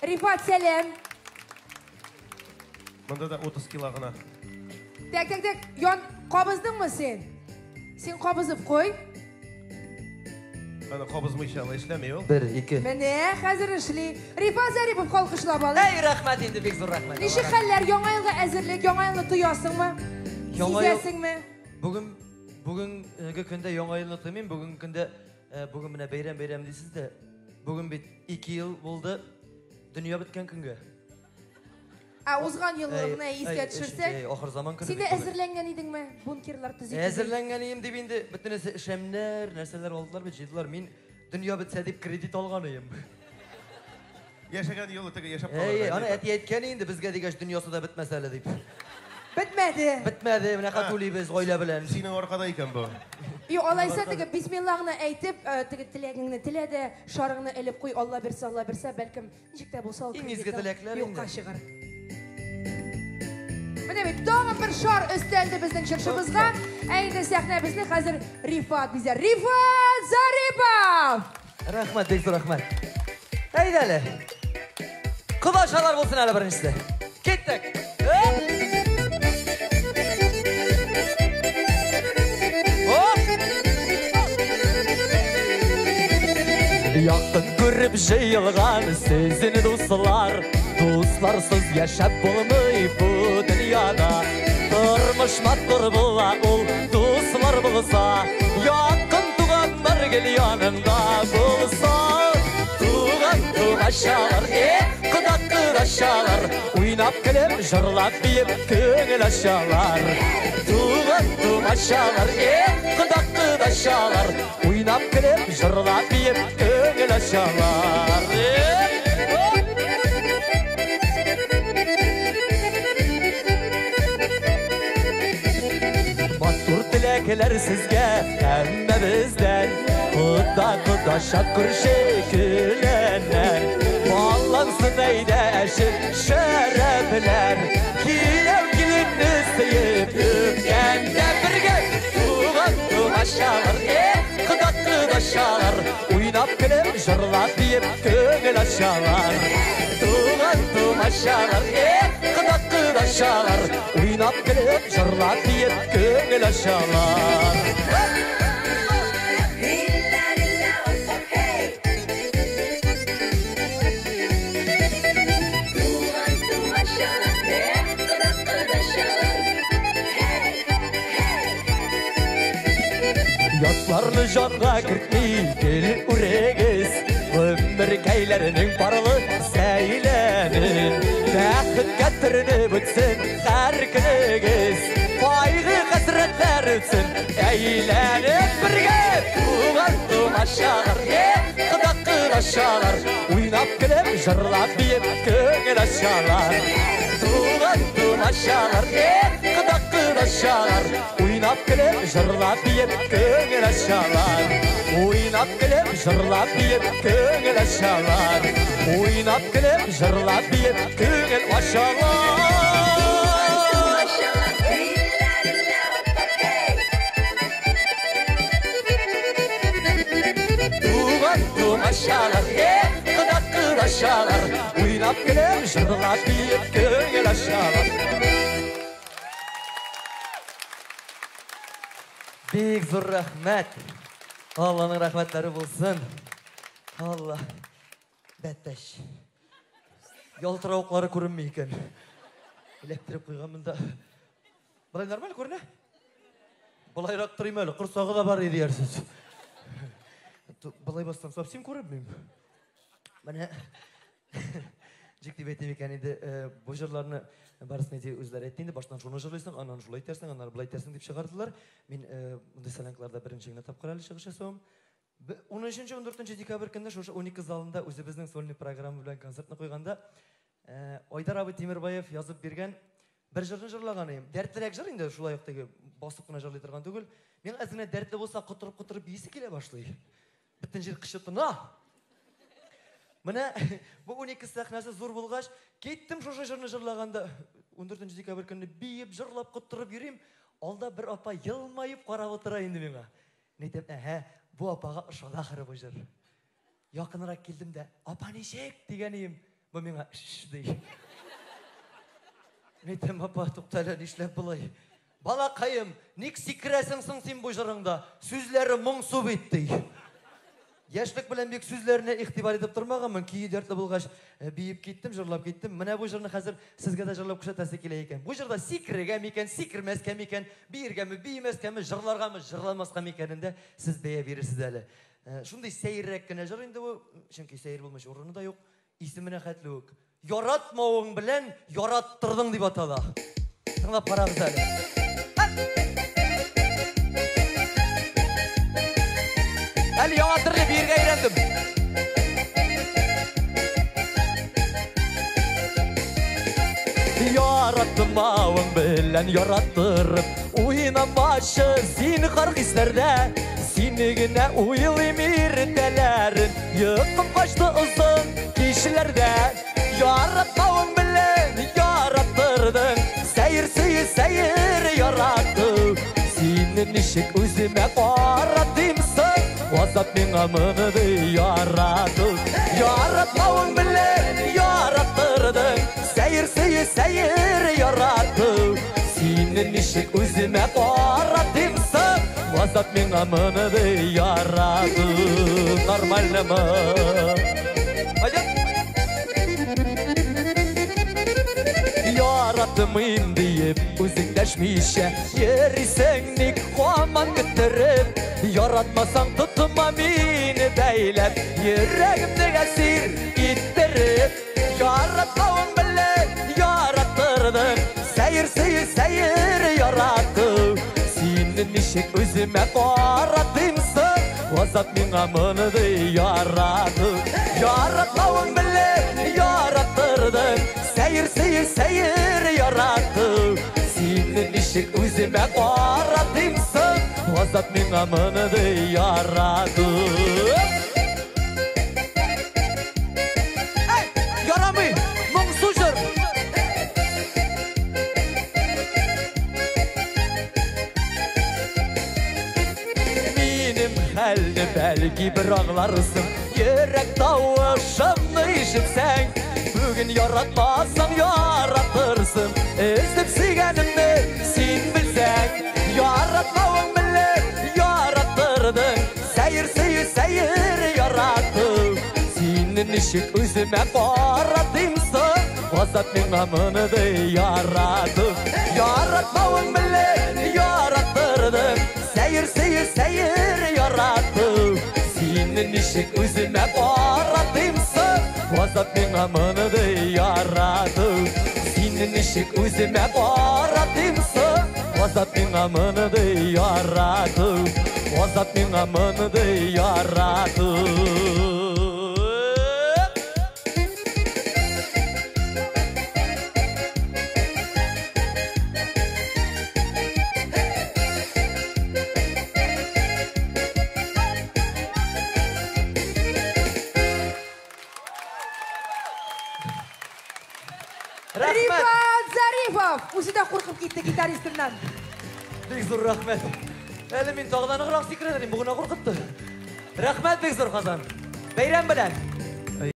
Рифат, сәлам. Монда да 30 кило гына. Так, так, так. Ян, кабыздыңмы син? Син кабызып куй. Аны кабызмыйча алай эшләми ул. 1, 2. Менә хәзер эшли. Рифат Зарипов алкышлап алыйк. Әй, рәхмәт инде, бик зур рәхмәт. Ничек хәлләр? Яңа елга әзерлек, яңа елны тоясыңмы? Яңа ел- Сизәсеңме? Бүген бүгенге көндә яңа елны тоймыйм. Бүгенге көндә бүген менә бәйрәм бәйрәм дисез дә. Бүген бит 2 ел булды дөнья беткән көнгә. Ә узган елны искә төшерсәк, ахыр заман көне. Син дә әзерләнгән идеңме? Бункерлар төзи. Әзерләнгән идем дип инде бөтенесе шәмнәр, нәрсәләр алдылар бит, җыйдылар. Мин дөнья бетсә дип кредит алган идем. Яшәгән юлы теге яшәп калыр. Әй, аны әти әйткән инде безгә дигәч дөньясы да бетмәс әле дип. Бетмәде. Бетмәде, менә катулибез гаилә белән. Синең аркада икән бу. Юк, алайса теге бисмилла гына әйтеп, теге теләгеңне телә дә, шарыңны элеп куй, Алла бирсә, Алла бирсә, бәлкем ничек тә булса ул Иң изге кредитың теләкләр юкка инде. чыгар. Менә бит тагын бер шар өстәлде безнең чыршыбызга. Ә инде сәхнәбезне хәзер Рифат бизәр. Рифат Зарипов! Рәхмәт, бик зур рәхмәт. Әйдә әле. Кодачалар булсын әле беренчесе. Киттек. Оп! Якын күреп җыелган сезне дуслар, дусларсыз яшәп булмый бу дөньяда. Тормыш матур була ул дуслар булса, якын туганнар гел яныңда булса. Туган тумачалар, кода кодачалар, уйнап көлеп, җырлап биеп, күңел ачалар. Туган тумачалар, кода кодачалар, уйнап көлеп, җырлап биеп, күңел ачалар. Матур теләкләр сезгә һәммәбездән, Кода кодача күрше көләннән. Баллансын әйдә әчеп шәрәпләр, кияү киленне сөеп үпкәндә бергә. Туган тумачалар, кода кодачалар, уйнап көлеп, җырлап биеп, күңел ачалар. Туган тумачалар, кода кодачалар, уйнап көлеп, җырлап биеп, күңел ачалар. Ятларны җанга кертми гел үрегез, гомеркәйләренең парлы сәйләнен. Бәхеткә төренеп үтсен һәр көнегез, кайгы хәсрәтләр үтсен, әйләнеп бергә. Туган тумачалар, кода кодачалар, уйнап көлеп, җырлап биеп, күңел ачалар. Туган тумачалар, кода кодачалар, уйнап көлеп, җырлап биеп, күңел ачалар. Уйнап көлеп, җырлап биеп, күңел ачалар. Уйнап көлеп, җырлап биеп, күңел ачалар. Туган тумачалар, кода кодачалар, уйнап көлеп, җырлап биеп, күңел ачалар. Бик зур рәхмәт. Алланың рәхмәтләре булсын. Алла. Бәттәш. Ялтыравыклары күренми икән. Эләктереп куйганмын да. Болай нормаль күренә? Болайрак торыйм әле, корсагы да бар иде диярсез. Болай бассам совсем күренмим. Менә Җик дип әйтим икән инде, бу җырларны барысын инде үзләре әйтте инде, баштан шуны җырлыйсың, аннан шулай әйтәрсең, аннан болай әйтәрсең дип чыгардылар. Мин мондый солянкаларда беренче генә тапкыр әле чыгыш ясавым. 13-14 декабрь көнне шушы 12 залында үзебезнең сольный программа белән концертны куйганда, Айдар абый Тимербаев язып биргән бер җырны җырлаган идем. Дәртлерәк җыр инде, шулай ук теге басып кына җырлый торган түгел. Миңа әз генә дәртле булса, котырып-котырып биисе килә башлый. Бөтен җир кычытына. Менә бу 12 сәхнәсе зур булгач, киттем шушы җырны җырлаганда. 14 декабрь көнне биеп, җырлап, коттырып йөрим. Алда бер апа елмаеп карап утыра инде миңа. Мин әйтәм, әһә, бу апага ошады ахры бу җыр. Якынрак килдем дә, апа ничек дигән идем. Бу миңа ш ди. Мин әйтәм, апа, тукта әле, нишләп болай? Балакаем, ник сикерәсең соң син бу җырыңда? Сүзләре моңсу бит, ди. Яшьлек белән бик сүзләренә игътибар итеп тормаганмын, көе дәртле булгач, биеп киттем, җырлап киттем. Менә бу җырны хәзер сезгә дә җырлап күрсәтәсе килә икән. Бу җырда сикерергә микән, сикермәскә микән, биергәме, биемәскәме, җырларгамы, җырламаска микәнен дә сез бәя бирерсез әле. Шундый сәеррәк кенә җыр инде бу, чөнки сәер булмыйча урыны да юк. Исеменә хәтле үк. Яратмавың белән яраттырдың дип атала. Тыңлап карагыз әле. Әле яңа төрле биергә өйрәндем. Яратмавың белән яраттырып, уйнамашы зинһар хисләрдә. Сине генә уйлыйм иртәләрен, йокым качты озын кичләрдә. Яратмавың белән яраттырдың, сәер сөю сәер ярату. Сине ничек үземә каратыйм соң, Азап миңа моны ярату. Яратмавың белән яраттырдың, сәер сөю сәер ярату. Сине ничек үземә каратыйм соң, Азап миңа моны ярату. Нормальнымы? Пойдет? Яратмыйм диеп үзең дәшмичә йөрисең ник һаман көттереп. Яратмасаң тотма мине бәйләп, йөрәгемне әсир иттереп. Яратмавың белән яраттырдың, сәер сөю сәер ярату. Сине ничек үземә каратыйм соң, Азап миңа моны ярату. Яратмавың белән яраттырдың, сәер сөю сәер ярату. Сине ничек үземә каратыйм соң, Азап миңа моны ярату. Эй, ярамый, моңсу җыр. Минем хәлне бәлки бер аңларсың, йөрәк тавышымны ишетсәң. Бүген яратмасаң яратырсың, эзләп сөйгәнемне син белсәң. Яратмавың белән яраттырдың, сәер сөю сәер ярату. Сине ничек үземә каратыйм соң, Азап миңа моны ярату. Яратмавың белән яраттырдың, сәер сөю сәер ярату. Сине ничек үземә каратыйм соң, Азап миңа моны ярату. Сине ничек үземә каратыйм соң, Азап миңа моны ярату. Азап миңа моны ярату. Рифат Зарипов! Үзе дә куркып китте гитаристыннан. Бик зур рәхмәт. Әле мин тагы да ныграк сикерәдер, бу гына куркытты. Рәхмәт бик зур, Казан. Бәйрәм белән.